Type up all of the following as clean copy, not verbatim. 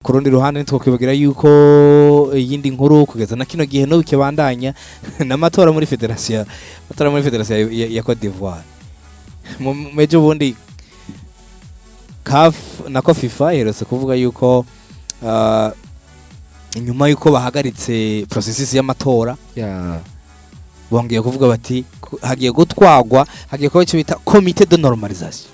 Ku rundi ruhande, ntitwokwibagira yuko iyindi nkuru kugeza na kino gihe n'ubu kibandanya n'amatora muri fédération, amatora muri fédération ya Cote d'Ivoire. Mu mejo bundi CAF, nako FIFA, iherutse kuvuga yuko inyuma yuko bahagaritse processus y'amatora, bongeye kuvuga bati hagiye gutwagwa, hagiye kuba icyo bita comité de normalisation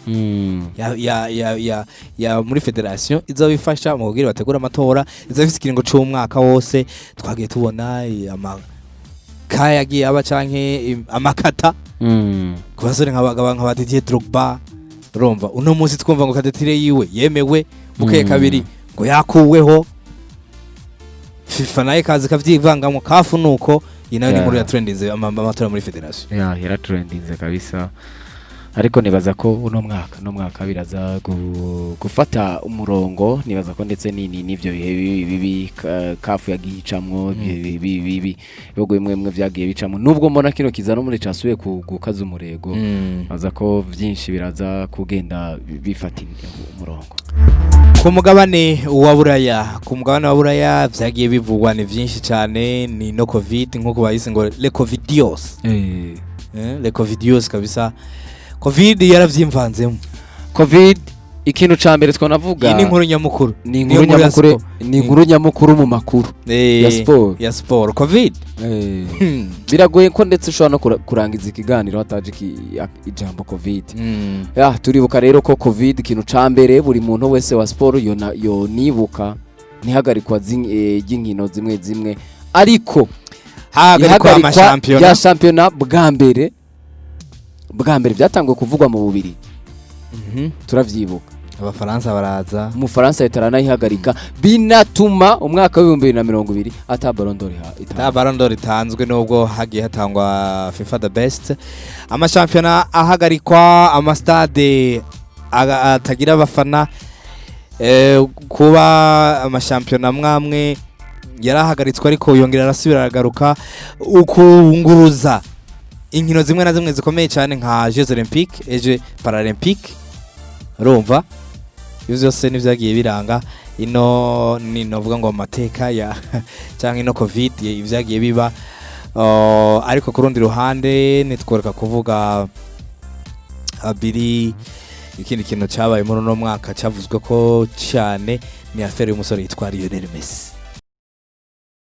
ya muri fédération izoba ifasha mu kugira bategura amatora, izoba ifise ikiringo c'umwaka wose. Twagiye tubona amaka yagiye aba canke amakata ku basore nk'aba Didier Drogba. Urumva uno munsi twumva ngo candidature yiwe yemewe, bukeye kabiri ngo yakuweho. FIFA nayo ikaza ikavyivangamwo, CAF nuko iyi nayo ni inkuru ya trendinze, amatora muri fédération. Ya, yaratrendinze kabisa, ariko nibaza ko uno mwaka biraza gufata umurongo. Nibaza ko ndetse n'ivyo bihe bibi bibi CAF yagiye icamwo, ibihe bibi bibi ibihugu bimwe bimwe vyagiye bicamwo, nubwo mbona kino kiza no muri casubiye gukaza umurego, nibaza ko vyinshi biraza kugenda bifata umurongo. Ku mugabane wa Buraya, ku mugabane wa Buraya vyagiye bivugwa ni vyinshi cyane. Ni no Covid, nkuko bahise ngo le covidios, le covidios kabisa. Covid yaravyimvanzemo. Covid, ikintu ca mbere twonavuga, Iyi ni inkuru nyamukuru. Ni Niyo inkuru nkuru ya nyamukuru, sport. ni inkuru nyamukuru mu makuru ya sport. Ya sport, Covid. Biragoye ko ndetse ushobora no kurangiza ikiganiro hataje ijambo Covid. Ya, turibuka rero ko Covid, ikintu ca mbere buri muntu wese wa sport yonibuka ntihagarikwa ry'inkino zimwe zimwe, ariko hagarikwa ihagarikwa amashampiyona rya shampiyona bwa mbere byatanguye kuvugwa mu bubiri. Turavyibuka. Abafaransa baraza. Umufaransa leta aranayihagarika, binatuma umwaka wa 2020 ata Ballon d'Or Ta Ballon d'Or itanzwe, nubwo hagiye hatangwa FIFA The Best. Amashampiyona ahagarikwa, amastade atagira abafana, kuba amashampiyona amwe yarahagaritswe ariko yongera arasubira aragaruka, ukunguruza inkino zimwe na zimwe zikomeye cyane nka Jeux Olympiques et Jeux Paralympiques. Urumva ibyo byose nivyagiye biranga ino, ni novuga ngo amateka ya cyangwa ino Covid ibyagiye biba. Ariko ku rundi ruhande nitworeka kuvuga abiri ikindi kintu cyabaye muri uno mwaka cyavuzwe ko cyane, ni affaire y'umusore yitwa Lionel Messi.